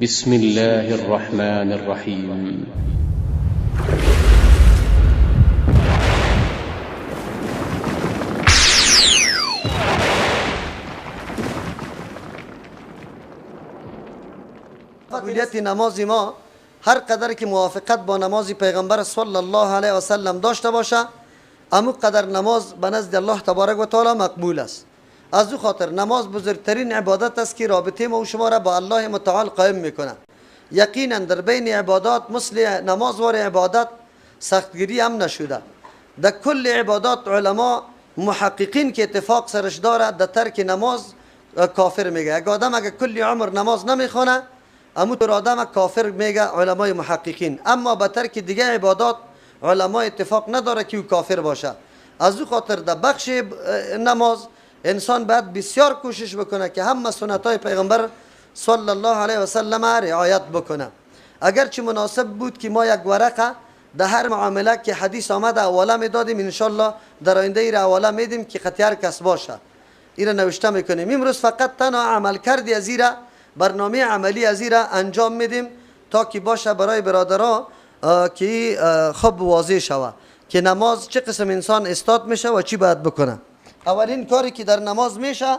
بسم الله الرحمن الرحیم. قبولیت نماز ما هر قدر که موافقت با نماز پیغمبر صلی الله علیه و سلم داشته باشه، امو قدر نماز به نزد الله تبارک و تعالی مقبول است. از او خاطر نماز بزرگترین عبادت است که رابطه ما و شما را با الله متعال قائم میکنه. یقینا در بین عبادات مثل نماز وار عبادت سختگیری هم نشده. در کل عبادات علما محققین که اتفاق سرش داره در ترک نماز کافر میگه. اگه آدم اگه کلی عمر نماز نمیخونه امو طور آدم کافر میگه علمای محققین. اما به ترک دیگه عبادات علما اتفاق نداره که او کافر باشه. از او خاطر در بخش نماز انسان باید بسیار کوشش بکنه که همه سنت های پیغمبر صلی الله علیه و سلم رعایت بکنه. اگرچه مناسب بود که ما یک ورقه در هر معامله که حدیث آمده حواله میدادیم، انشالله در آینده ای را حواله میدیم که خطی کس باشه، ای را نوشته میکنیم. امروز فقط تنها عمل کردی از ایره، برنامه عملی از ایره انجام میدیم تا که باشه برای برادرها که خوب واضح شوه که نماز چه قسم انسان استاد میشه و چی باید بکنه. اولین کاری که در نماز میشه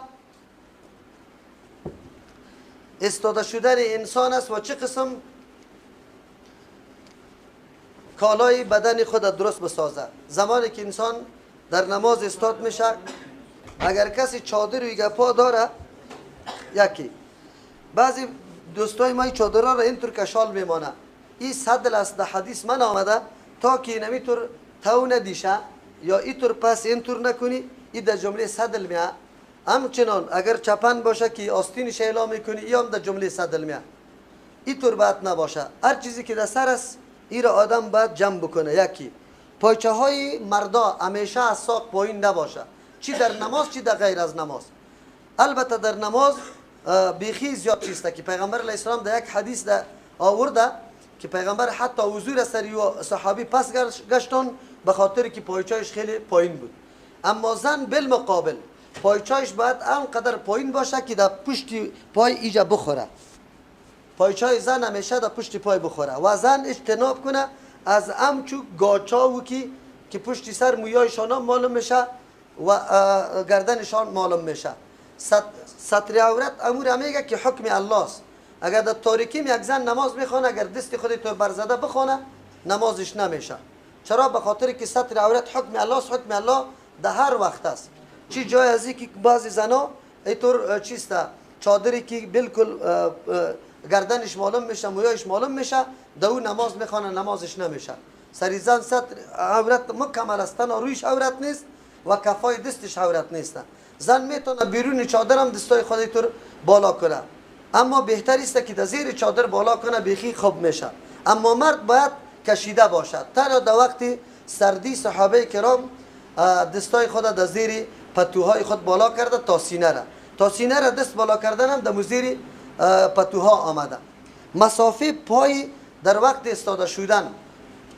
استاده شدن انسان است و چه قسم کالای بدن خود درست بسازه. زمانی که انسان در نماز استاد میشه، اگر کسی چادر و گپا داره، یکی بعضی دوستای ما چادرها را اینطور کشال میمانه، این سدل است. در حدیث من آمده تا که اینمیطور تو ندیشه یا اینطور پس اینطور نکنی، این در جمله سدل میه. همچنان اگر چپن باشه که آستینش اعلام میکنی، ای هم در جمله سدل میه. اینطور باید نباشه. هر چیزی که در سر است ای را آدم باید جمع بکنه. یکی پایچه های مردا همیشه از ساق پایین نباشه، چی در نماز چی در غیر از نماز. البته در نماز بیخی زیاد چیسته که پیغمبر علیه السلام در یک حدیث در آورده که پیغمبر حتی حضور سری و صحابی پس گشتن به خاطر که پایچایش خیلی پایین بود. اما زن بالمقابل پایچایش باید انقدر پایین باشه که در پشت پای ایجا بخوره. پایچای زن همیشه در پشت پای بخوره و زن اجتناب کنه از امچو گاچاو که پشت سر مویایشان معلوم میشه و گردنشان معلوم میشه. ستر عورت امور میگه که حکم الله است. اگر در تاریکی یک زن نماز میخوانه، اگر دست خود تو برزده بخوانه نمازش نمیشه. چرا؟ به خاطر که ستر عورت حکم الله است. حکم الله در هر وقت است. چی جای از که بعضی زنا اینطور چیسته چادری که بالکل گردنش معلوم میشه، مویایش معلوم میشه، در او نماز میخوانه نمازش نمیشه. سری زن ستر عورت مکمل است، تنها رویش عورت نیست و کفای دستش عورت نیست. زن میتونه بیرون چادر هم دستای خود طور بالا کنه، اما بهتر است که در زیر چادر بالا کنه، بیخی خوب میشه. اما مرد باید کشیده باشد. تنها در وقت سردی صحابه کرام دستای خود در زیر پتوهای خود بالا کرده تا سینه را، تا سینه را دست بالا کردن هم در زیر پتوها آمده. مسافه پای در وقت استاده شدن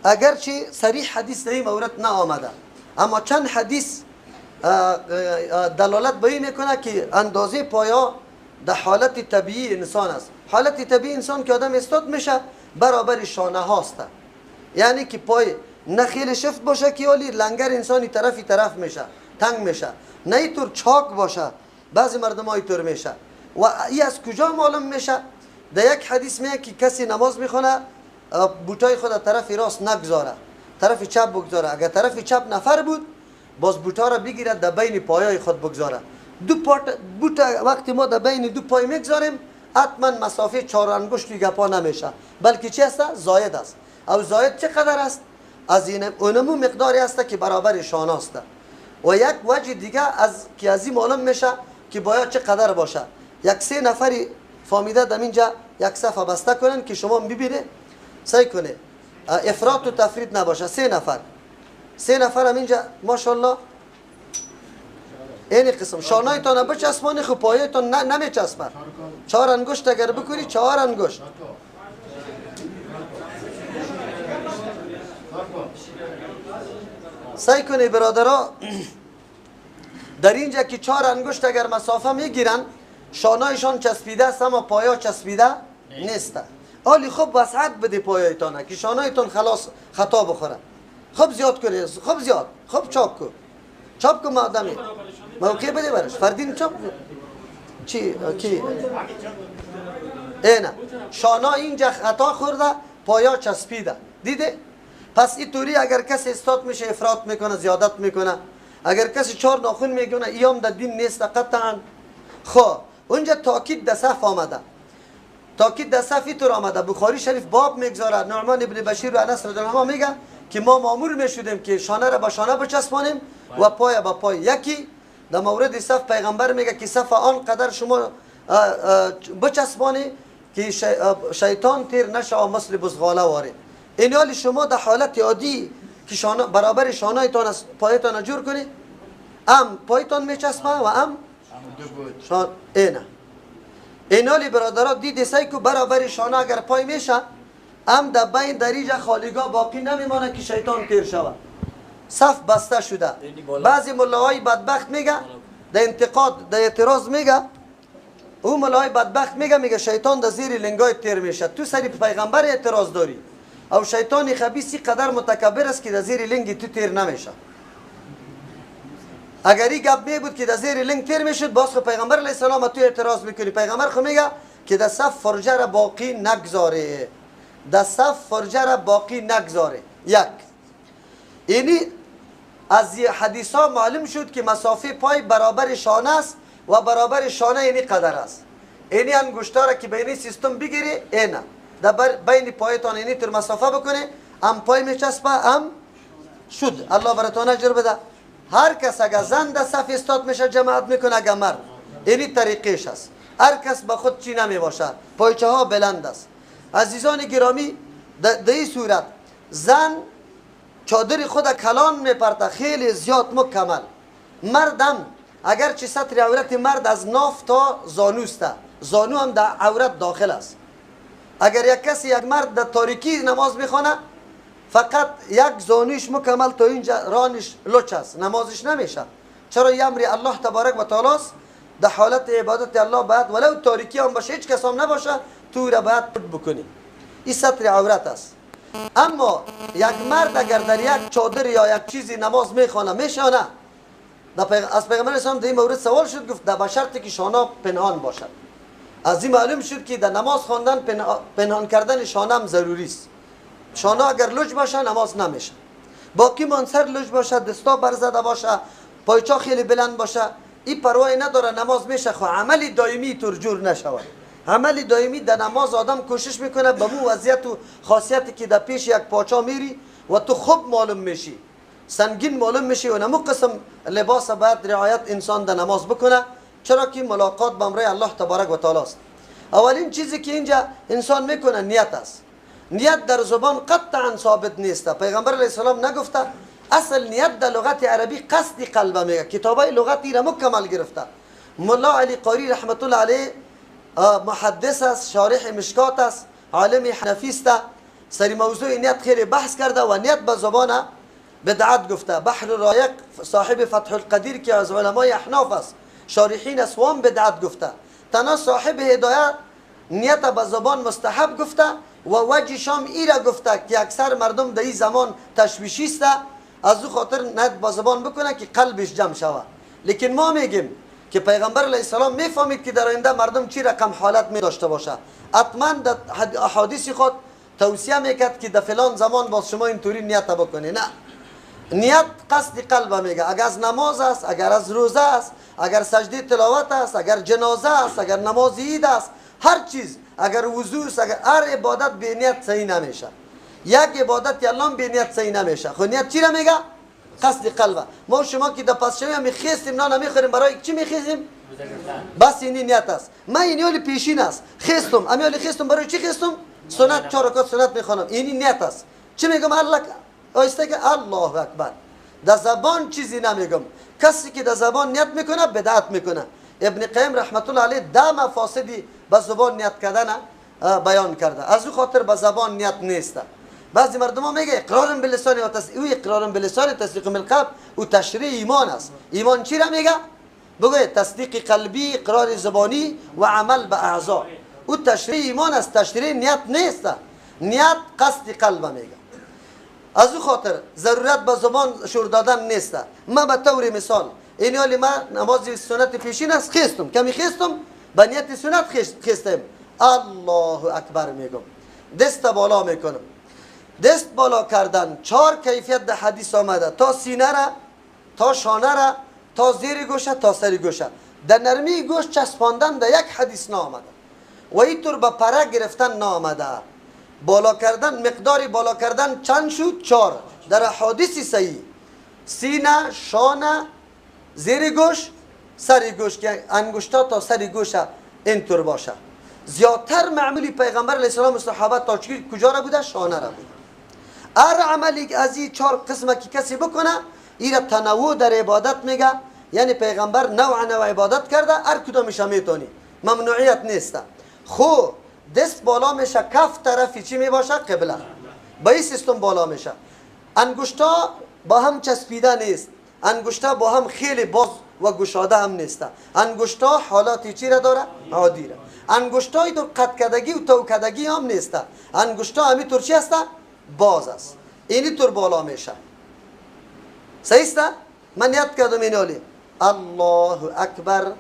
اگرچه صریح حدیث در این مورد نه آمده، اما چند حدیث دلالت به این میکنه که اندازه پایا در حالت طبیعی انسان است. حالت طبیعی انسان که آدم استاد میشه برابر شانه هاست، یعنی که پای نه خیلی شفت باشه که ولی لنگر انسانی طرفی طرف میشه تنگ میشه، نه اینطور چاک باشه، بعضی مردم ها اینطور میشه. و ای از کجا معلوم میشه؟ در یک حدیث میگه که کسی نماز میخونه بوتای خود طرف راست نگذاره، طرف چپ بگذاره. اگر طرف چپ نفر بود باز بوتا را بگیره در بین پایای خود بگذاره. دو پات بوتا وقتی ما در بین دو پای میگذاریم حتما مسافه چهار انگشت گپا نمیشه، بلکه چی است؟ زاید است. او زاید چقدر است؟ از این اونمو مقداری است که برابر شانه است. و یک وجه دیگه از که از این معلوم میشه که باید چقدر باشه. یک سه نفری فامیده در اینجا یک صفحه بسته کنن که شما ببینه، سعی کنه افراط و تفرید نباشه. سه نفر، سه نفر هم اینجا ماشاءالله این قسم شانایتان بچسبانی، خب پایتان نمیچسبه. چهار انگشت اگر بکنی، چهار انگشت. سعی کنی برادرها در اینجا که چهار انگشت اگر مسافه میگیرن، شانایشان چسبیده است اما پایا چسبیده نیست. آلی خوب وسعت بده پایایتانه که شانایتان خلاص خطا بخوره. خوب زیاد کنی، خوب زیاد، خوب چاپ کن. چاپ کن مادمی. موقع بده برش. فردین چاپ کن. چی کی؟ اینه. شانا اینجا خطا خورده، پایا چسبیده. دیده؟ پس اینطوری اگر کسی استاد میشه افراط میکنه، زیادت میکنه. اگر کسی چهار ناخن میکنه، ایام در دین نیست قطعا. خب اونجا تاکید در صف آمده. تاکید در صف اینطور آمده. بخاری شریف باب میگذاره. نعمان ابن بشیر و انس رضی الله عنه میگه که ما مامور میشدیم که شانه را به شانه بچسبانیم و پای به پای. یکی در مورد صف پیغمبر میگه که صف آنقدر شما بچسبانی که شیطان تیر نشه و مثل بزغاله واره. این حال شما در حالت عادی که شانه برابر شانه‌تان از پایتان جور کنی، ام پایتان میچسبه و ام شان اینه. این حال برادرها دیده سعی کو برابر شانه اگر پای میشه، ام در بین دریجه خالیگاه باقی نمیمانه که شیطان تیر شود. صف بسته شده. بعضی ملاهای بدبخت میگه در انتقاد در اعتراض میگه، او ملاهای بدبخت میگه، میگه شیطان در زیر لنگای تیر میشه. تو سری پیغمبر اعتراض داری، او شیطان خبیثی قدر متکبر است که در زیر لنگ تو تیر نمیشه. اگر این گپ می بود که در زیر لنگ تیر میشد، باز خو پیغمبر علیه السلام تو اعتراض میکنی. پیغمبر خو میگه که در صف فرجه را باقی نگذاره. در صف فرجه را باقی نگذاره. یک اینی از حدیث ها معلوم شد که مسافه پای برابر شانه است و برابر شانه اینی قدر است. اینی انگشتا را که به اینی سیستم بگیری، اینه در بین پایتان اینی تر مسافه بکنه، هم پای میچسبه هم شد. الله براتون اجر بده. هر کس اگر زن در صف استاد میشه جماعت میکنه، اگر مرد اینی طریقش است. هر کس به خود چی نمیباشه، پایچه ها بلند است. عزیزان گرامی، در این صورت زن چادر خود کلان میپرته خیلی زیاد مکمل. مردم اگرچه ستر عورت مرد از ناف تا زانوسته، زانو هم در عورت داخل است. اگر یک کسی یک مرد در تاریکی نماز میخوانه، فقط یک زانوش مکمل تا اینجا رانش لچ است، نمازش نمیشه. چرا؟ یه امر الله تبارک و تعالی است. در حالت عبادت الله باید ولو تاریکی هم باشه، هیچ کس هم نباشه، تو را باید پت بکنی. این ستر عورت است. اما یک مرد اگر در یک چادر یا یک چیزی نماز میخوانه، میشه نه؟ از پیغمبر اسلام در این مورد سوال شد، گفت در شرطی که شانه پنهان باشد. از این معلوم شد که در نماز خواندن پنهان کردن شانه هم ضروری است. شانه اگر لج باشه نماز نمیشه. باقی مان سر لج باشه، دستا برزده باشه، پایچا خیلی بلند باشه، این پروای نداره، نماز میشه. خو عمل دائمی تور جور نشود. عمل دائمی در نماز آدم کوشش میکنه به مو وضعیت و خاصیتی که در پیش یک پاچا میری و تو خوب معلوم میشی، سنگین معلوم میشی و نمو قسم لباس باید رعایت انسان در نماز بکنه، چرا که ملاقات با امر الله تبارک و تعالی است. اولین چیزی که اینجا انسان میکنه نیت است. نیت در زبان قطعا ثابت نیست. پیغمبر علیه السلام نگفته. اصل نیت در لغت عربی قصد قلب میگه. کتابای لغتی را مکمل گرفته. ملا علی قاری رحمت الله علیه محدث است، شارح مشکات است، عالم حنفی است. سری موضوع نیت خیلی بحث کرده و نیت به زبان بدعت گفته. بحر رایق صاحب فتح القدیر که از علمای احناف است، شارحین اسوام بدعت گفته. تنها صاحب هدایت نیت به زبان مستحب گفته و وجه شام ای را گفته که اکثر مردم در این زمان تشویشی است، از او خاطر نیت با زبان بکنه که قلبش جمع شود. لیکن ما میگیم که پیغمبر علیه السلام میفهمید که در آینده مردم چی رقم حالت می داشته باشه. حتما در احادیث خود توصیه میکرد که در فلان زمان باز شما اینطوری نیت بکنی. نه، نیت قصد قلب میگه. اگر از نماز است، اگر از روزه است، اگر سجده تلاوت است، اگر جنازه است، اگر نماز عید است، هر چیز، اگر وضو است، اگر هر عبادت به نیت صحیح نمیشه. یک عبادت الله به نیت صحیح نمیشه. خو نیت چی را میگه؟ قصد قلب. ما شما که در پس شوی میخیستیم نان میخوریم، برای چی میخیزیم؟ بس اینی نیت است. من اینی حال پیشین است، خیستم، امی حال خیستم، برای چی خیستم؟ سنت، چهار رکعت سنت میخوانم، اینی نیت است. چی میگم؟ الله آیسته که الله اکبر. در زبان چیزی نمیگم. کسی که در زبان نیت میکنه بدعت میکنه. ابن قیم رحمت الله علیه ده مفاسدی به زبان نیت کردن بیان کرده. از او خاطر به زبان نیت نیست. بعضی مردم ها میگه اقرار باللسان و تصدیق، او اقرار باللسان تصدیق بالقلب او تشریع ایمان است. ایمان چی را میگه؟ بگوی تصدیق قلبی، اقرار زبانی و عمل به اعضا. او تشریح ایمان است، تشریح نیت نیست. نیت قصد قلب میگه. از او خاطر ضرورت به زبان شور دادن نیست. ما به طور مثال این حالی ما نماز سنت پیشین است، خیستم کمی خیستم به نیت سنت خیستم، الله اکبر میگم، دست بالا میکنم. دست بالا کردن چهار کیفیت در حدیث آمده، تا سینه را، تا شانه را، تا زیر گوشه، تا سر گوشه. در نرمی گوش چسباندن در یک حدیث نامده و اینطور به پره گرفتن نامده. بالا کردن، مقدار بالا کردن چند شد؟ چهار. در حدیث صحیح سینه، شانه، زیر گوش، سر گوش که انگشتا تا سر گوش اینطور باشه. زیادتر معمولی پیغمبر علیه السلام و صحابه تا کجا را بوده؟ شانه را بوده. هر عملی از این چهار قسمه که کسی بکنه این تنوع در عبادت میگه، یعنی پیغمبر نوع نوع عبادت کرده، هر کدامش میتونی، ممنوعیت نیست. خو دست بالا میشه، کف طرفی چی میباشه؟ قبله. با این سیستم بالا میشه. انگشتا با هم چسبیده نیست، انگشتا با هم خیلی باز و گشاده هم نیست. انگشتا حالات چی را داره؟ عادی را. انگشتای دور قد کدگی و تو کدگی هم نیست. انگشتا همینطور چی هست؟ باز است. اینی طور بالا میشه. صحیح است؟ من یاد کردم اینالی الله اکبر،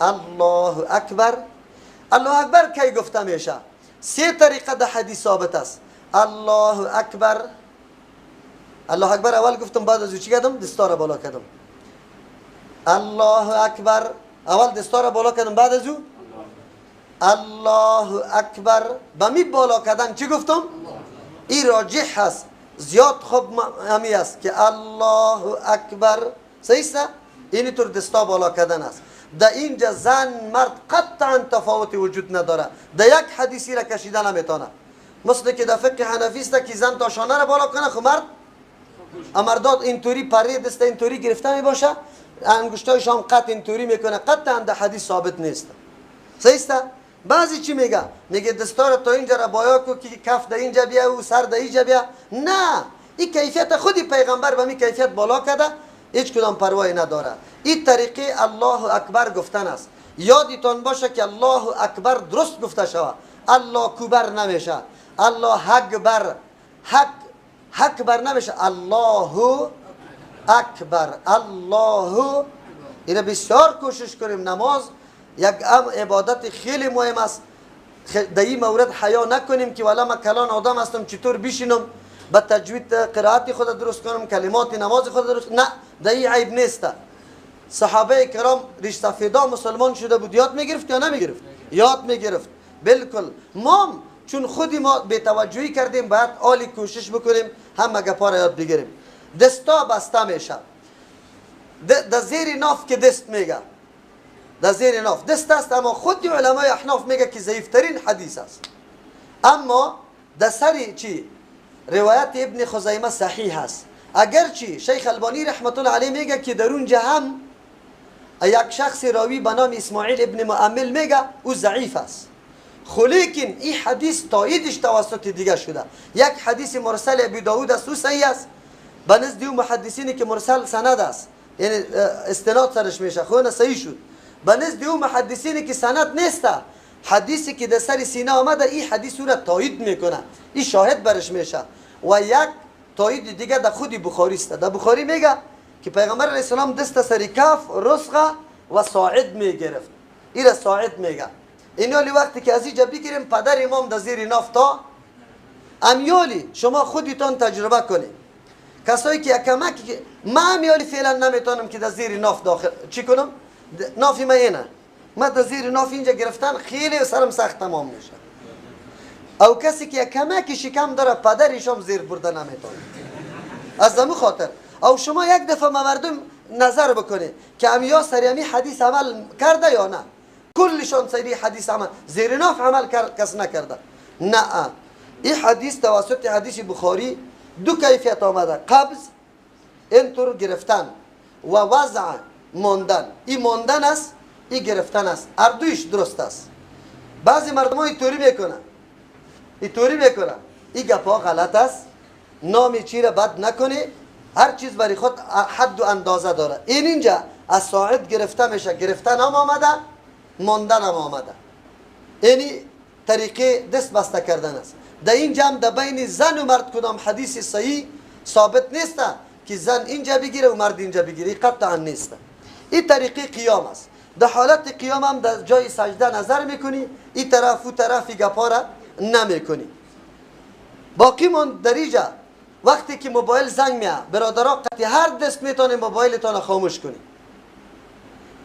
الله اکبر. الله اکبر کی گفته میشه؟ سه طریقه در حدیث ثابت است. الله اکبر، الله اکبر اول گفتم، بعد از او چی کردم؟ دستار بالا کردم. الله اکبر اول دستار بالا کردم، بعد از او الله اکبر. با می بالا کردن چی گفتم؟ این راجح هست، زیاد خوب همی است که الله اکبر. صحیح است؟ اینی طور دستا بالا کردن است. در اینجا زن مرد قطعا تفاوت وجود نداره، در یک حدیثی را کشیده نمیتونه. مثل که در فقه حنفی است که زن تا شانه را بالا کنه، خب مرد مرداد اینطوری پره دست اینطوری گرفته می باشه، انگشتایش هم قط اینطوری میکنه، قطعا در حدیث ثابت نیست. صحیح است؟ بعضی چی میگه؟ میگه دستار تا اینجا را بایا کو که کف در اینجا بیا و سر در اینجا بیا. نه، این کیفیت خودی پیغمبر به می کیفیت بالا کرده، هیچ کدام پروایی نداره. این طریقه الله اکبر گفتن است. یادتان باشه که الله اکبر درست گفته شود، الله کبر نمیشه، الله اکبر، حق حق بر نمیشه، الله اکبر، الله. اینو بسیار کوشش کنیم. نماز یک عبادت خیلی مهم است. در این مورد حیا نکنیم که والا من کلان آدم هستم چطور بشینم به تجوید قرائت خود درست کنم، کلمات نماز خود درست. نه، در این عیب نیست. صحابه کرام ریش سفیدا مسلمان شده بود، یاد میگرفت یا نمیگرفت؟ یاد میگرفت بالکل. ما چون خودی ما بی‌توجهی کردیم، باید عالی کوشش بکنیم هم گپا را یاد بگیریم. دستا بسته میشه، در زیر ناف که دست میگه، در زیر ناف دست است، اما خود علمای احناف میگه که ضعیفترین حدیث است. اما در سر چی روایت ابن خزیمه صحیح است. اگرچه شیخ البانی رحمت الله علیه میگه که در اونجا هم یک شخص راوی به نام اسماعیل ابن مؤمل میگه او ضعیف است، خو لیکن این حدیث تاییدش توسط دیگه شده. یک حدیث مرسل ابی داود است، او صحیح است به نزد او محدثینی که مرسل سند است، یعنی استناد سرش میشه، خو نه صحیح شد. به نزد او محدثینی که سند نیست، حدیثی که در سر سینه آمده این حدیث او را تایید میکنه، این شاهد برش میشه. و یک تایید دیگه در خود بخاری است. در بخاری میگه که پیغمبر علیه السلام دست سر کف، رسغه و ساعد میگرفت. این را ساعد میگه. اینالی وقتی که از اینجا بگیریم پدر امام در زیر ناف تا امیالی شما خودتان تجربه کنید. کسایی که کمک ما امیالی فعلا نمیتونم که در زیر ناف داخل چی کنم، نافی ما اینه، ما در زیر ناف اینجا گرفتن خیلی سرم سخت تمام میشه. او کسی که کمک شکم داره پدرش هم زیر برده نمیتونه. از دمو خاطر او شما یک دفعه مردم نظر بکنید که امیا سریمی حدیث عمل کرده یا نه. کلشان سری حدیث عمل زیر ناف عمل کس نکرده. نه، این حدیث توسط حدیث بخاری دو کیفیت آمده: قبض اینطور گرفتن و وضع ماندن. این ماندن است، این گرفتن است، هر دویش درست است. بعضی مردم ها اینطوری میکنن، اینطوری میکنن، این گپا غلط است. نام چی را بد نکنی، هر چیز برای خود حد و اندازه داره. این اینجا از ساعد گرفته میشه، گرفتن هم آمده، ماندن هم آمده. یعنی طریقه دست بسته کردن است. در این جمع در بین زن و مرد کدام حدیث صحیح ثابت نیست که زن اینجا بگیره و مرد اینجا بگیره، قطعا نیست. این طریقه قیام است. در حالت قیام هم در جای سجده نظر میکنی، این طرف و طرفی گپا را نمیکنی. باقی من در اینجا وقتی که موبایل زنگ میاد، برادرها قطعی هر دست میتونه موبایلتان خاموش کنی.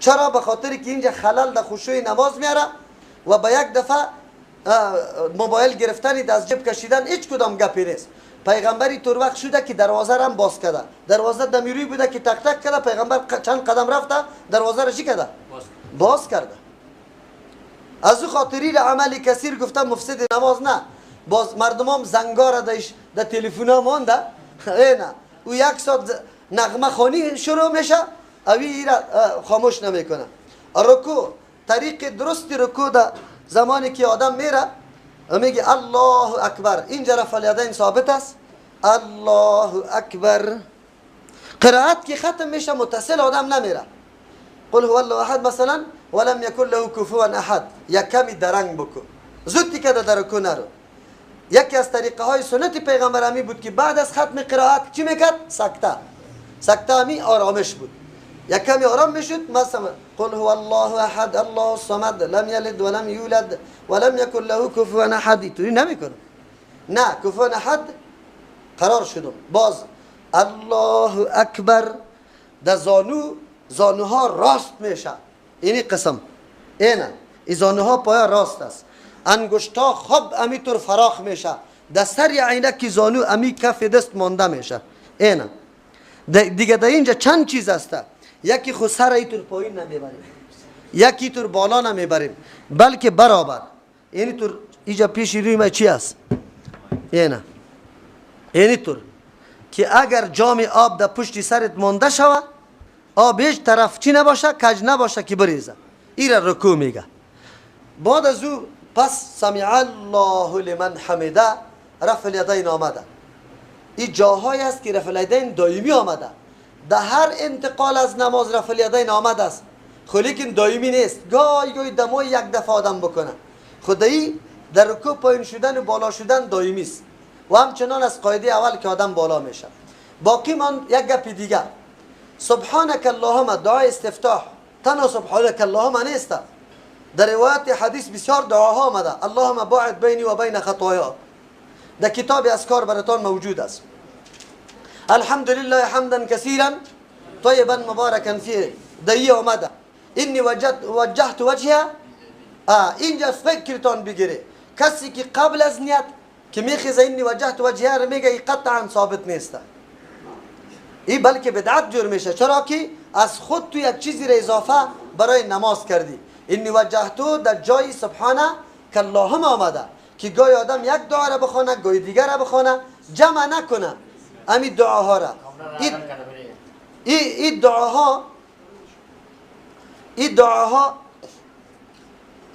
چرا؟ به خاطر که اینجا خلل در خشوع نماز میاره و به یک دفعه موبایل گرفتن از جیب کشیدن هیچ کدام گپی نیست. پیغمبری طور وقت شده که دروازه را هم باز کرده، دروازه دمیروی بوده که تک تک کرده، پیغمبر چند قدم رفته دروازه را چی کرده؟ باز کرده. از او خاطری را عمل کثیر گفته مفسد نماز نه. باز مردمام زنگار دایش در تلفن ها مانده، نه او یک ساعت نغمه خوانی شروع میشه، اوی را خاموش نمیکنه. رکوع، طریق درست رکوع در زمانی که آدم میره میگه الله اکبر، اینجا رفع الیدین ثابت است، الله اکبر. قرائت که ختم میشه متصل آدم نمیره، قل هو الله احد مثلا ولم یکن له کفوا احد، یک کمی درنگ بکن، زود که در رکوع نرو. یکی از طریقه های سنت پیغمبر امی بود که بعد از ختم قرائت چی میکرد؟ سکته. سکته امی آرامش بود، یک کمی آرام میشد. مثلا قل هو الله احد الله الصمد لم یلد ولم یولد ولم یکن له کفوا احد، اینطوری نمیکنه، نه کفوا احد قرار شدم. باز الله اکبر، در زانو، زانوها راست میشه، اینی قسم اینه، این زانوها پایا راست است، انگشتا خوب امیطور فراخ میشه، در سر عینک زانو امی کف دست مانده میشه. اینه دیگه در اینجا چند چیز است. یکی خود سر ایتور پایین نمیبریم، یکی تور بالا نمیبریم، بلکه برابر. یعنی تور اینجا پیش روی ما چی است؟ اینه، یعنی تور که اگر جام آب در پشت سرت مانده شوه، آب هیچ طرف چی نباشه، کج نباشه که بریزه، ایره رکوع میگه. بعد از او پس سمع الله لمن حمده، رفع الیدین آمده. این جاهایی است که رفع الیدین دائمی آمده، در هر انتقال از نماز رفع الیدین آمده است، خو لیکن دائمی نیست. گاهی گاهی دمای یک دفعه آدم بکنه، خدایی در رکوع پایین شدن و بالا شدن دائمی است و همچنان از قاعده اول که آدم بالا میشه. باقی من یک گپ دیگه، سبحانك اللهم دعای استفتاح تنها سبحانك اللهم نیست. در روایت حدیث بسیار دعاها آمده، اللهم باعد بینی و بین خطایا، در کتاب اذکار براتان موجود است. الحمد لله حمدا کثیرا طیبا مبارکا فیه، دایی آمده. انی وجهت وجهه، اینجا فکرتان بگیره، کسی که قبل از نیت که میخیزه انی وجهت وجهه رو میگه، ای قطعا ثابت نیست، ای بلکه بدعت جور میشه. چرا که از خود تو یک چیزی را اضافه برای نماز کردی. انی وجهتو در جای سبحانه که اللهم آمده که گاهی آدم یک دعا را بخوانه، گاهی دیگر را بخوانه، جمع نکنه امی دعاها را. این دعاها، این دعاها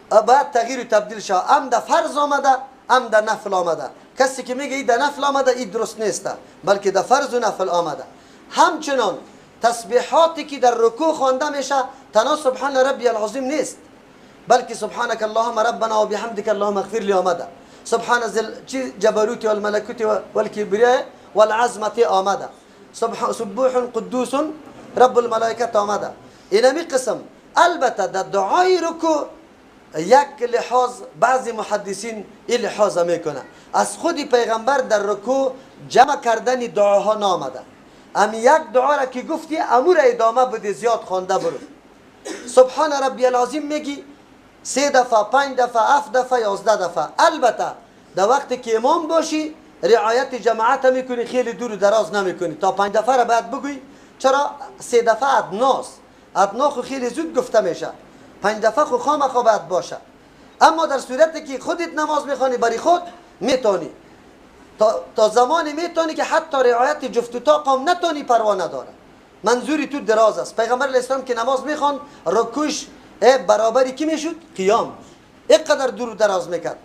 باید تغییر و تبدیل شود، ام در فرض آمده ام در نفل آمده. کسی که میگه این در نفل آمده این درست نیست، بلکه در فرض و نفل آمده. همچنان تسبیحاتی که در رکوع خوانده میشه تنها سبحان ربی العظیم نیست، بلکه سبحانك اللهم ربنا و بحمدك اللهم اغفر لی آمده، سبحان ذل جبروت والملکوت والکبریاء والعظمت آمده، سبوح قدوس رب الملائکت آمده. اینمی قسم. البته در دعای رکوع یک لحاظ بعضی محدثین این لحاظ میکنه، از خود پیغمبر در رکوع جمع کردن دعاها نامده، امی یک دعا را که گفتی امور ادامه بده، زیاد خوانده برو. سبحان ربی العظیم میگی 3 دفعه، 5 دفعه، 7 دفعه، 11 دفعه. البته در وقتی که امام باشی رعایت جماعت میکنی، خیلی دور و دراز نمیکنی، تا 5 دفعه را باید بگویی. چرا 3 دفعه ادناست، ادنا خو خیلی زود گفته میشه، 5 دفعه خو خامخا باید باشه. اما در صورتی که خودت نماز میخوانی برای خود میتونی تا زمانی میتونی که حتی رعایت جفت و طاق هم نتونی، پروا نداره، منظوری تو دراز است. پیغمبر علیه السلام که نماز میخوان رکوعش برابری کی میشد؟ قیام، اینقدر دور و دراز میکرد.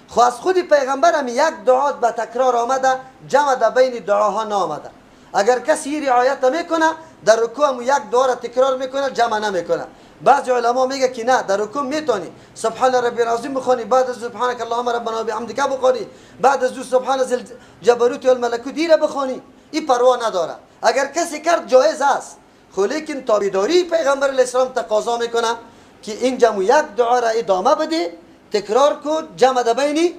خو از خود پیغمبر هم یک دعا به تکرار آمده، جمع در بین دعاها نامده. اگر کسی رعایت میکنه در رکوع هم یک دعا را تکرار میکنه، جمع نمیکنه، بعضی علما میگه که نه، در رکوع میتونی سبحان ربی العظیم بخوانی، بعد از سبحانك اللهم ربنا بحمدک بخوانی، بعد از سبحان ذی الجبروت والملکوت را بخوانی، این پروا نداره. اگر کسی کرد جایز است، خو لیکن تابعداری پیغمبر علیه السلام تقاضا میکنه که این جمع یک دعا را ادامه بده، تکرار کن، جمع ده بینی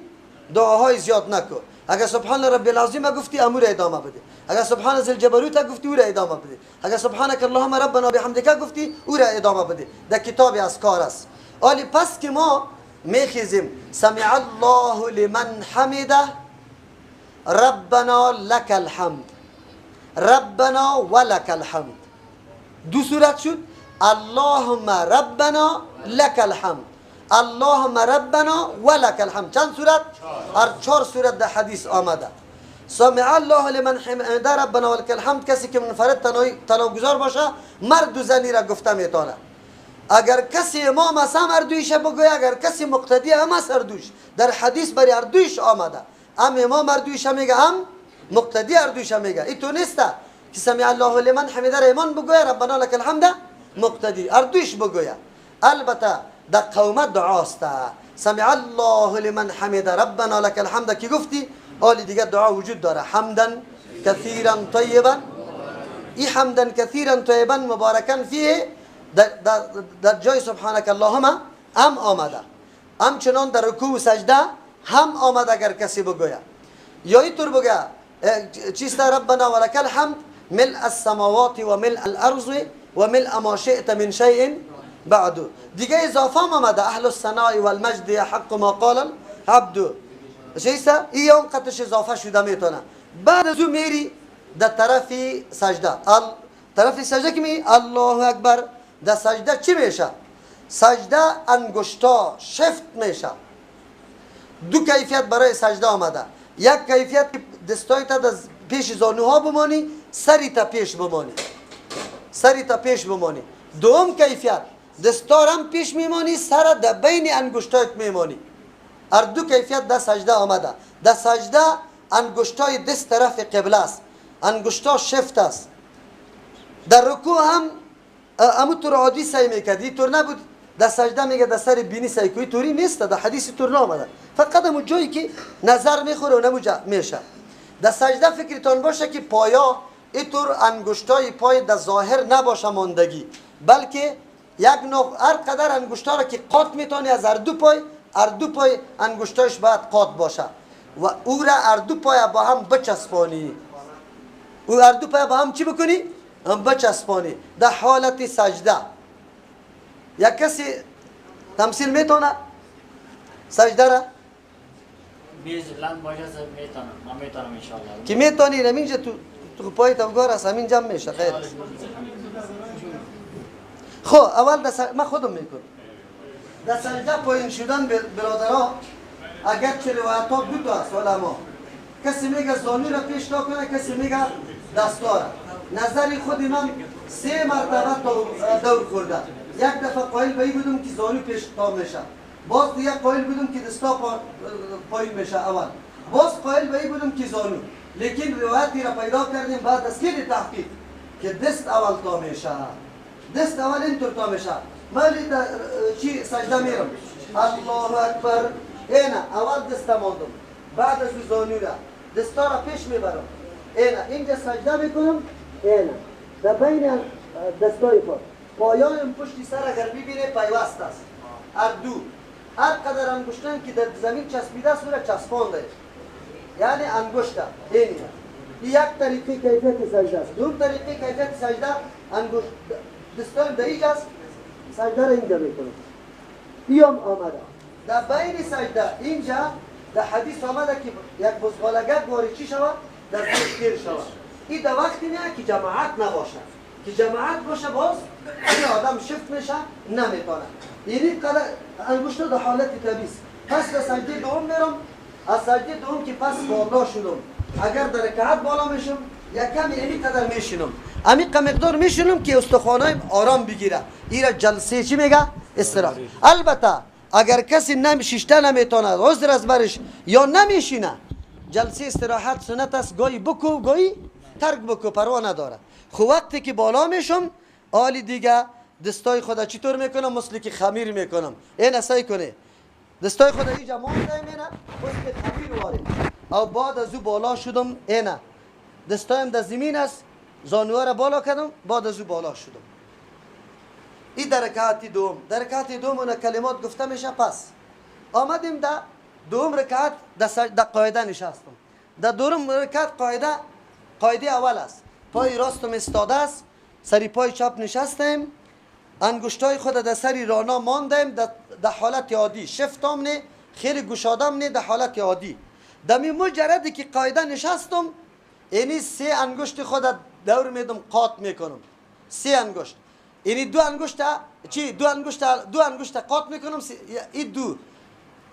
دعاهای زیاد نکن. اگر سبحان ربی العظیم گفتی امور ادامه بده، اگر سبحان ذی الجبروت گفتی او را ادامه بده، اگر سبحانك اللهم ربنا بحمدک گفتی او را ادامه بده. در کتاب اذکار است. آلی پس که ما میخیزیم سمع الله لمن حمده ربنا لك الحمد، ربنا ولك الحمد، دو صورت شد. اللهم ربنا لك الحمد، اللهم ربنا ولك الحمد. چند صورت؟ هر چهار صورت در حدیث آمده. سمع الله لمن حمده ربنا ولك الحمد، کسی که منفرد تنها باشه مرد و زنی را گفته میتونه. اگر کسی امام است هم هر دویش بگوی، اگر کسی مقتدی هم است هر دویش. در حدیث برای هر دویش آمده، هم امام هر دویش میگه هم مقتدی هر دویش میگه. این تو نیست که سمع الله لمن حمده را امام بگوی ربنا لك الحمد مقتدی، هر دویش بگوی. البته در قومه دعاست سمع الله لمن حمده ربنا لك الحمد که گفتی، آلی دیگه دعا وجود داره. حمدا کثیرا طیبا، ای حمدا کثیرا طیبا مبارکا فیه در جای سبحانك اللهم هم آمده، همچنان در رکوع و سجده هم آمده. اگر کسی بگوید یا اینطور بگه چیست ربنا ولك الحمد ملء السماوات و ملء الارض و ملء ما شئت من شیء بعد. دیگه اضافه هم آمده اهل الثناء والمجد حق ما قال العبد. چیست؟ این هم قطش اضافه شده میتونه. بعد از او میری در طرف سجده، طرف سجده که می الله اکبر، در سجده چی میشه؟ سجده انگشتا شفت میشه. دو کیفیت برای سجده آمده. یک کیفیت دستای تا پیش زانوها بمانی، سری تا پیش بمانی، سری تا پیش بمانی. دوم کیفیت دستارم پیش میمانی، سر در بین انگشتایت میمانی. هر دو کیفیت در سجده آمده. در سجده انگشتای دست طرف قبله است، انگشتا شفت است. در رکوع هم امو طور عادی سعی میکرد، این طور نبود. در سجده میگه در سر بینی سعی کوی، طوری نیست، در حدیث طور نامده. فقط امو جایی که نظر میخوره و نمو میشه. در سجده فکرتان باشه که پایا اینطور انگشتای پای در ظاهر نباشه ماندگی، بلکه یک نوع هر قدر انگشتا را که قات میتونی از هر دو پای، هر دو پای انگشتاش باید قات باشه و او را هر دو پای با هم بچسبانی. او هر دو پای با هم چی بکنی؟ هم بچسبانی در حالت سجده. یک کسی تمثیل میتونه سجده را؟ میز لند باشه میتونم، من میتونم انشالله. که میتونی همینجا تو پای توگار است، همین جمع میشه خیر است. خب اول من خودم میکنم. در سجده پایین شدن برادرها، اگر چه روایت ها دو تا است علما، کسی میگه زانو را پیش تا کنه، کسی میگه دستا را. نظر خود من سه مرتبه دور خورده. یک دفعه قائل به این بودم که زانو پیش تا میشه، باز دیگه قائل بودم که دستا پایین میشه اول، باز قائل به این بودم که زانو. لیکن روایتی را پیدا کردیم بعد از خیلی تحقیق که دست اول تا میشه، دست اول اینطور تا میشه. من چی سجده میرم الله اکبر، اینا اول دست ماندم، بعد از زانو را دستا را پیش میبرم، اینا اینجا سجده میکنم، اینا در بین دستای خود پایایم پشت سر اگر ببینه پیوست است. هر دو هر قدر انگشتان که در زمین چسبیده است او را چسبانده، یعنی انگشت اینه. یک طریقه کیفیت سجده است. دوم طریقه کیفیت سجده انگشت دستان در اینجا است، سجده را اینجا میکنم. ایام آمده در بین سجده اینجا در حدیث آمده که یک بزغالگک وارد چی شود؟ در زیر تیر شود. این در وقتی نه که جماعت نباشه، که جماعت باشه باز این آدم شفت میشه نمیتونه. یعنی انگشت در حالت طبیعی. پس در سجده دوم میرم، از سجده دوم که پس بالا شدم، اگر در رکعت بالا میشم یک کمی اینی قدر میشینم، عمیق مقدار میشینم که استخوانایم آرام بگیره. این را جلسه چی میگه؟ استراحت. البته اگر کسی نمیشیشته نمیتونه، عذر از برش یا نمیشینه، جلسه استراحت سنت است، گاهی بکو گاهی ترک بکو، پروا نداره. خب وقتی که بالا میشم آلی دیگه دستای خود چطور میکنم؟ مثل که خمیر میکنم. این سعی کنه دستای خود اینجا مانده اینه مثل خمیر واره. او بعد از او بالا شدم، اینه دستایم در زمین است، زانوها را بالا کردم، بعد از او بالا شدم. این در رکعت دوم، در رکعت دوم اون کلمات گفته میشه. پس آمدیم در دوم رکعت در قاعده نشستم. در دوم رکعت قاعده اول است. پای راستم استاده است، سری پای چپ نشستیم، انگشتای خود در سری رانا ماندیم در حالت عادی، شفتم نه، خیلی گشادم نه، در حالت عادی. دمی مجردی که قاعده نشستم، اینی سه انگشت خود دور میدم، قات میکنم. سه انگشت، یعنی دو انگشت چی؟ دو انگشت قات میکنم. این دو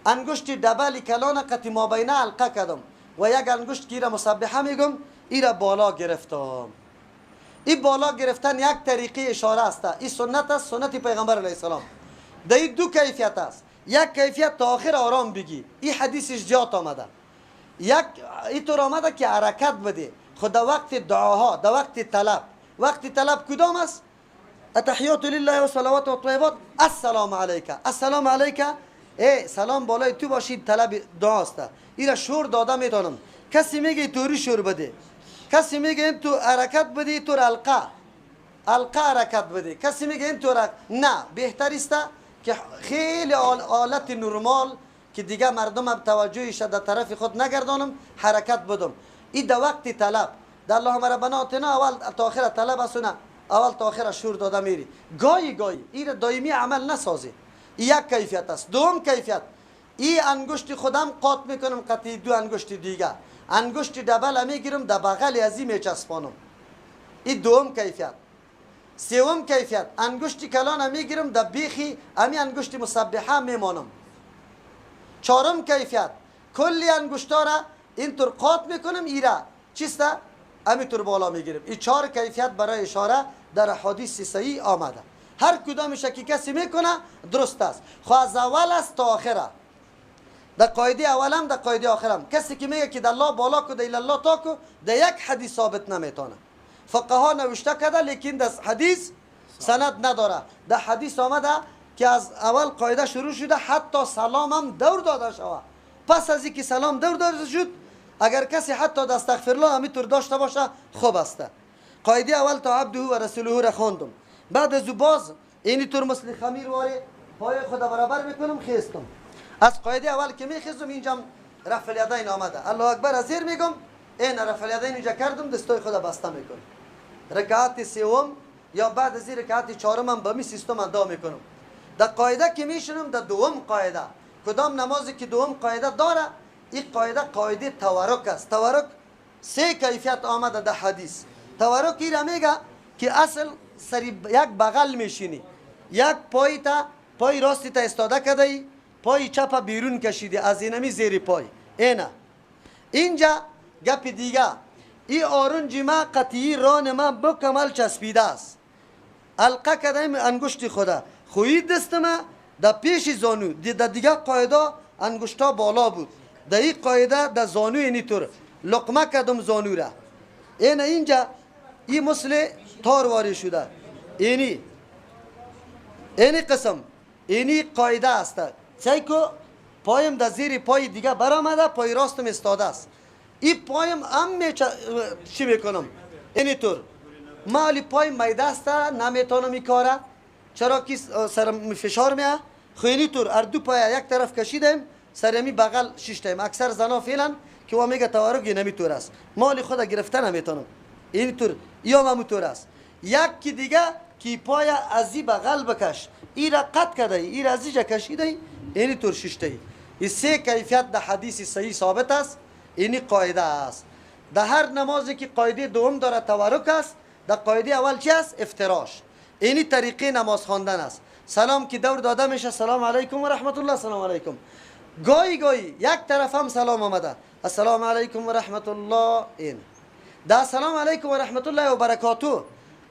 انگشت دبل کلان قطی مابینه حلقه کردم و یک انگشت که ایره مسبحه میگم، ایره بالا گرفتم. این بالا گرفتن یک طریقه اشاره است، این سنت است، سنت پیغمبر علیه السلام. در این دو کیفیت است. یک کیفیت تا آخر آرام بگی، این حدیثش زیاد آمده. یک اینطور آمده که حرکت بده خود در وقت دعاها، در وقت طلب. وقت طلب کدام است؟ التحیات لله و صلوات و طیبات، السلام علیک، السلام علیک، ای سلام بالای تو باشید، طلب دعا است. ایرا شور داده میتونم. کسی میگه توری شور بده، کسی میگه این تو حرکت بده، تو حلقه حرکت بده، کسی میگه این تو نه، بهتر است که خیلی حالت نرمال که دیگه مردم توجهش در طرف خود نگردانم، حرکت بدم. این در وقت طلب در اللهم ربنا آتنا اول تا آخر طلب است، نه اول تا آخر شور داده میری. گاهی گاهی این دائمی عمل نسازی. یک کیفیت است. دوم کیفیت، این انگشت خودم قات میکنم قطعی دو انگشت دیگه، انگشت دبل میگیرم در بغل ازی میچسبانم. این دوم کیفیت. سوم کیفیت، انگشت کلان میگیرم در بیخی امی انگشت مسبحه میمانم. چهارم کیفیت، کلی انگشتا را اینطور قات میکنم، ایره چیسته امی طور بالا میگیرم. این چهار کیفیت برای اشاره در حدیث صحیح آمده. هر کدامش که کسی میکنه درست است، خو از اول است تا آخره. در قاعده اولم در قاعده آخرم کسی که میگه که در الله بالا کو، در الله تا کو، در یک حدیث ثابت نمیتونه. فقها نوشته کرده لیکن در حدیث سند نداره. در حدیث آمده که از اول قاعده شروع شده حتی سلام هم دور داده شود. پس از اینکه سلام دور داده شد، اگر کسی حتی در استغفرالله همینطور داشته باشه خوب است. قاعده اول تا عبده و رسوله را خواندم. بعد از باز اینی طور مثل خمیر واره پای خود برابر میکنم، خیستم. از قاعده اول که میخیزم اینجا رفع الیدین آمده، الله اکبر از زیر میگم، این رفع الیدین اینجا کردم، دستای خود بسته میکنم. رکعت سوم یا بعد از رکعت چهارم هم به می سیستم ادا میکنم. در قاعده که میشنم در دوم قاعده، کدام نمازی که دوم قاعده داره، این قاعده قاعده تورک است. تورک سه کیفیت آمده در حدیث. تورک این میگه که اصل سری یک بغل میشینی، یک پای تا پای راستی تا استاده کرده ای، پای چپ بیرون کشیدی از اینمی زیر پای. اینه اینجا گپ دیگه، این آرنج ما قطعی ران ما بکمل چسبیده است. القه کردیم انگشت خوده، خویی دست ما در پیش زانو، در دیگه قاعده انگشتا بالا بود، در این قاعده در زانو اینطور لقمه کردم زانو را. اینه اینجا این مثل تار واری شده. اینی قسم اینی قاعده است. سعی کو پایم در زیر پای دیگه برآمده، پای راستم استاده است. این پایم هم چی میکنم اینطور مالی پای میده است، نمیتونم این کاره، چرا که سرم فشار میه. خو اینطور هر دو پای یک طرف کشیدیم، سرمی بغل شیشتیم. اکثر زنا فعلا که وا میگه تورک نمیتور است، مال خود گرفته نمیتونم اینطور یا مموتور است. یک کی دیگه کی پای ازی بغل بکش، ای را قط کرده، ای را ازی جا کشیده، اینطور شیشته. این سه کیفیت در حدیث صحیح ثابت است. اینی قاعده است. در هر نمازی که قاعده دوم داره تورک است، در قاعده اول چی است؟ افتراش. اینی طریقه نماز خواندن است. سلام که دور داده میشه، سلام علیکم و رحمت الله، سلام علیکم. گاهی گاهی یک طرف هم سلام آمده، السلام علیکم و رحمت الله. این در سلام علیکم و رحمت الله و برکاته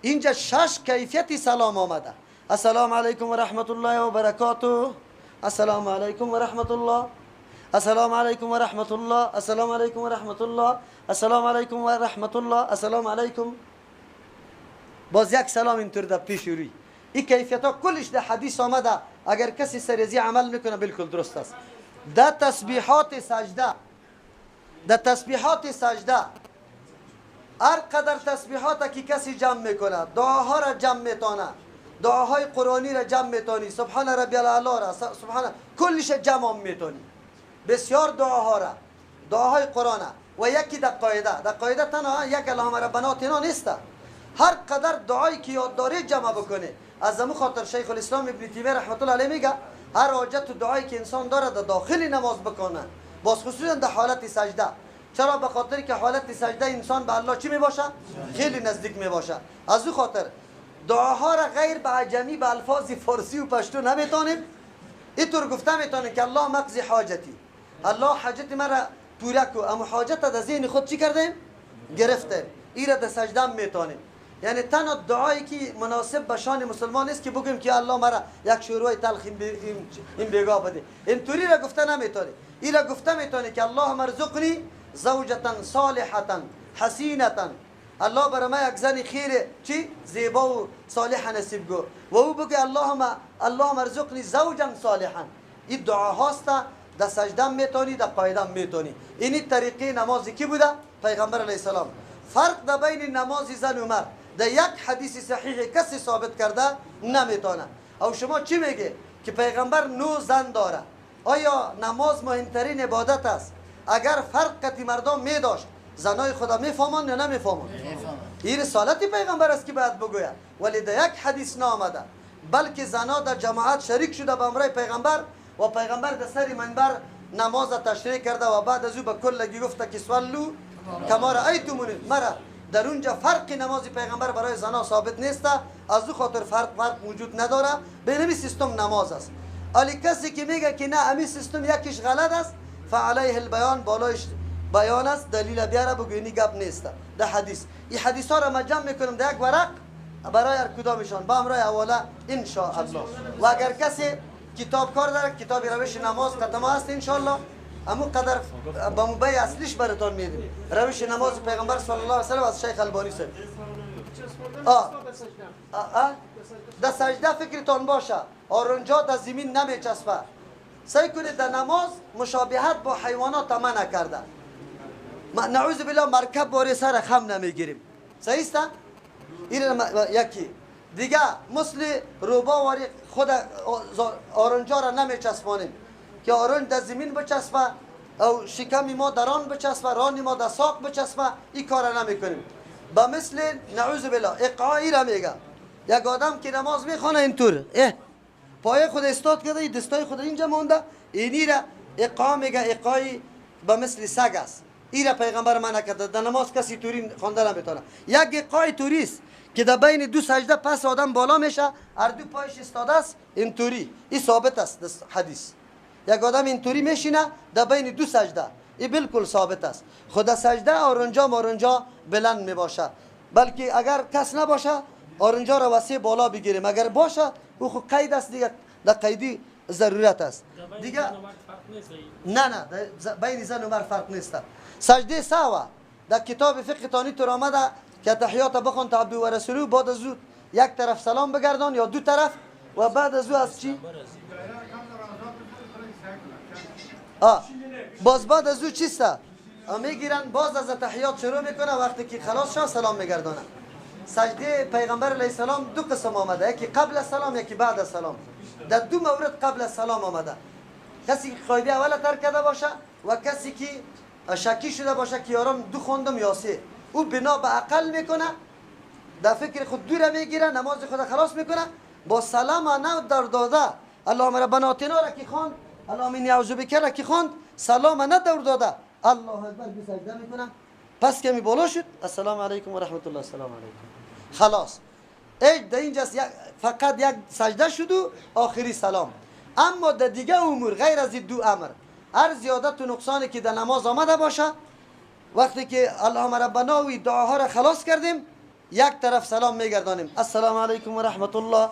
اینجا شش کیفیت سلام آمده. السلام علیکم و رحمت الله و برکاته، السلام علیکم و رحمت الله، السلام علیکم و رحمت الله، السلام علیکم و رحمت الله، السلام علیکم و رحمت الله، السلام علیکم. باز یک سلام اینطور در پیش روی. این کیفیت ها کلش در حدیث آمده. اگر کسی سریزی عمل میکنه بالکل درست است. در تسبیحات سجده، در تسبیحات سجده هر قدر تسبیحات که کسی جمع میکنه، دعاها را جمع میتونه، دعاهای قرآنی را جمع میتونی، سبحان ربی الاعلی را، سبحان کلش جمع میتونی، بسیار دعاها را، دعاهای قرآن. و یکی در قاعده، در قاعده تنها یک اللهم ربنا آتنا نیست، هر قدر دعایی که یاد داری جمع بکنه. از همون خاطر شیخ الاسلام ابن تیمیه رحمت الله علیه میگه هر حاجت و دعایی که انسان داره در داخل نماز بکنه، باز خصوصا در حالت سجده. چرا؟ به خاطر که حالت سجده انسان به الله چی میباشه؟ خیلی نزدیک میباشه. از او خاطر دعاها را غیر به عجمی به الفاظ فارسی و پشتو نمیتونیم اینطور گفته میتونیم که الله مقضی حاجتی، الله حاجت مرا پوره کو، اما حاجت در ذهن خود چی کردیم؟ گرفتیم. این را در سجده میتونیم. یعنی تنها دعایی که مناسب به شان مسلمان است که بگیم که الله مرا یک شوروی تلخ این بیگاه بده، اینطوری را گفته نمیتونی. این را گفته میتونی که الله مرزقنی زوجة صالحة حسینة، الله برای ما یک زن خیر چی؟ زیبا و صالح نصیب گو. و او بگه اللهم ارزقنی زوجا صالحا. این دعا هاست در سجده میتونی، در قاعده میتونی. اینی طریقه نماز کی بوده؟ پیغمبر علیه السلام. فرق در بین نماز زن و مرد در یک حدیث صحیح کسی ثابت کرده نمیتونه. او شما چی میگه که پیغمبر 9 زن داره؟ آیا نماز مهمترین عبادت است؟ اگر فرق قطی مردم می داشت زنای خدا میفهمان یا نمیفهمان؟ این رسالت پیغمبر است که باید بگوید، ولی در یک حدیث نامده، بلکه زنا در جماعت شریک شده به امرای پیغمبر و پیغمبر در سر منبر نماز تشریح کرده و بعد از او به کلگی گفته که صلوا کما رأیتمونی. مرا در اونجا فرق نماز پیغمبر برای زنا ثابت نیست، از او خاطر فرق وجود نداره. به نمی سیستم نماز است. ولی کسی که میگه که نه امی سیستم یکیش غلط است، فعلیه البیان، بالایش بیان است، دلیل بیاره بگو اینی گپ نیست در حدیث. این حدیث ها را ما جمع میکنم در یک ورق برای هر کدامشان با امرای حواله ان شاء الله. و اگر کسی کتاب کار داره، کتاب روش نماز قطمه است ان شاء الله، امو قدر با موبای اصلیش براتون میدیم. روش نماز پیغمبر صلی الله علیه و سلم از شیخ البانی صاحب. در سجده فکرتان باشه، آرنجا در زمین نمیچسبه. سعی کنید در نماز مشابهت با حیوانات منع کرده. نعوذ بالله مرکب باره سر خم نمیگیریم. صحیح است؟ این یکی دیگه مثل روبا واری خود آرنجا را نمیچسبانیم که آرنج در زمین بچسبه او شکم ما در آن بچسبه، ران ما در ساق بچسبه، این کار را نمیکنیم. با مثل نعوذ بالله اقعایی را میگه یک آدم که نماز میخوانه اینطور پای خود استاد کرده، دستای خود اینجا مونده، اینی را اقا میگه، اقای به مثل سگ است. این را پیغمبر منع کرده. در نماز کسی توری خوانده نمیتونه. یک اقای توریست که در بین دو سجده پس آدم بالا میشه، هر دو پایش استاده است، اینطوری. این ثابت است حدیث. یک آدم اینطوری میشینه در بین دو سجده، این بالکل ثابت است. خود سجده آرنجا مارنجا بلند میباشه، بلکه اگر کس نباشه آرنجا را وسیع بالا بگیریم، اگر باشه او خو قید است دیگه، در قیدی ضرورت است دیگه. نه نه، بین زن و مرد فرق نیست. سجده سهو در کتاب فقه تانی تو آمده که تحیات بخوان تا عبد و رسولو، بعد از او یک طرف سلام بگردان یا دو طرف، و بعد از او از چی؟ باز بعد از او چیست؟ میگیرن باز از تحیات شروع میکنه، وقتی که خلاص شد سلام میگردانه. سجده پیغمبر علیه السلام دو قسم آمده، یکی قبل از سلام یکی بعد از سلام. در دو مورد قبل از سلام آمده، کسی که قاعده اول ترک کرده باشه و کسی که شکی شده باشه که یارم دو خوندم یا سه، او بنا به عقل میکنه، در فکر خود دور میگیره، نماز خود خلاص میکنه، با سلام نه در داده اللهم ربنا آتنا را که خواند، اللهم انی اعوذ بک را که خواند، سلام نه دور داده، الله اکبر به سجده میکنه. پس کمی بالا شد، السلام علیکم و رحمت الله، السلام علیکم، خلاص. ای در اینجا فقط یک سجده شد و آخری سلام. اما در دیگه امور غیر از این دو امر، هر زیادت و نقصانی که در نماز آمده باشه، وقتی که اللهم ربنا و دعاها را خلاص کردیم، یک طرف سلام میگردانیم، السلام علیکم و رحمت الله،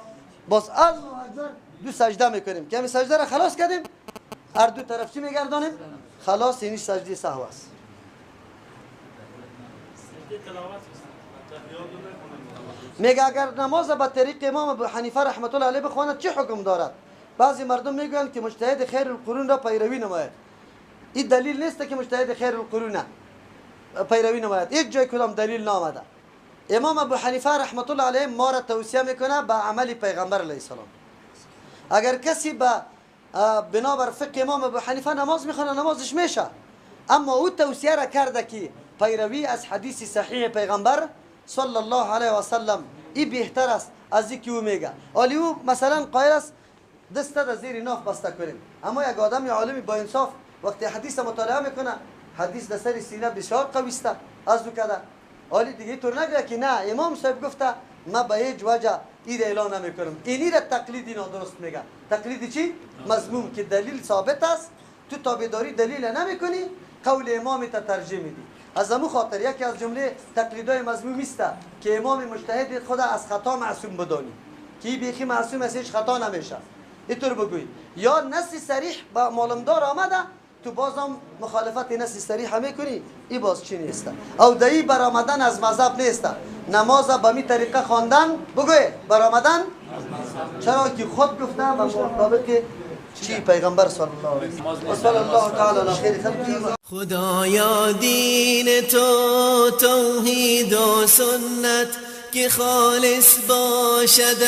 باز الله اکبر دو سجده میکنیم که همین سجده را خلاص کردیم، هر دو طرف چی میگردانیم؟ خلاص. اینی سجده سهو است. میگه اگر نماز به طریق امام ابو حنیفه رحمت الله علیه بخواند چه حکم دارد؟ بعضی مردم میگویند که مجتهد خیر القرون را پیروی نماید. این دلیل نیست که مجتهد خیر القرون پیروی نماید، هیچ جای کدام دلیل نامده. امام ابو حنیفه رحمت الله علیه ما را توصیه میکنه به عمل پیغمبر علیه السلام. اگر کسی به بنابر فقه امام ابو حنیفه نماز میخونه نمازش میشه، اما او توصیه را کرده که پیروی از حدیث صحیح پیغمبر صلی الله علیه و سلم ای بهتر است از اینکه او میگه. حالی او مثلا قائل است دست در زیر ناف بسته کنیم، اما یک آدم یا عالمی با انصاف وقتی حدیث مطالعه میکنه حدیث در سر سینه بسیار قوی است از او کده. حالی دیگه طور نگه که نه امام صاحب گفته ما به هیچ وجه این اعلان نمیکنم. اینی را تقلیدی نادرست میگه. تقلیدی چی؟ مذموم، که دلیل ثابت است تو تابعداری دلیل نمیکنی، قول امام تا ترجیح میدی. از امو خاطر یکی از جمله تقلیدای مذموم است که امام مجتهد خدا از خطا معصوم بدانی که بیخی معصوم است، هیچ خطا نمیشه. اینطور بگوی یا نص صریح با معلومدار آمده تو بازم مخالفت نص صریح میکنی، ای باز چی نیست؟ او دایی برآمدن از مذهب نیست. نماز به می طریقه خواندن بگوی برآمدن، چرا که خود گفته و مطابق چی پیغمبر صلی الله علیه و صلی الله تعالی علی خیر خلقه. خدایا دین تو توحید و سنت که خالص باشد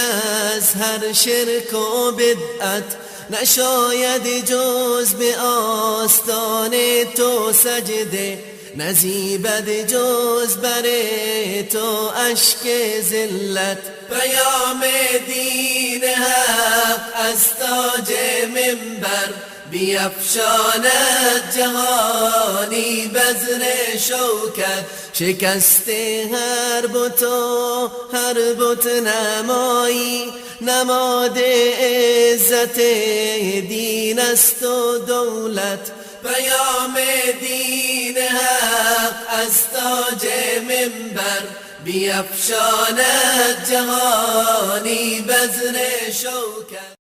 از هر شرک و بدعت، نشاید جز به آستان تو سجده، نزیبد جز بر تو اشک ذلت. پیام دین حق از تاج منبر بیفشاند جهانی بذر شوکت، شکست هر بت و هر بت نمایی، نماد عزت دین است و دولت. پیام دین حق از تاج منبر بیفشاند جهانی بذر شوکت.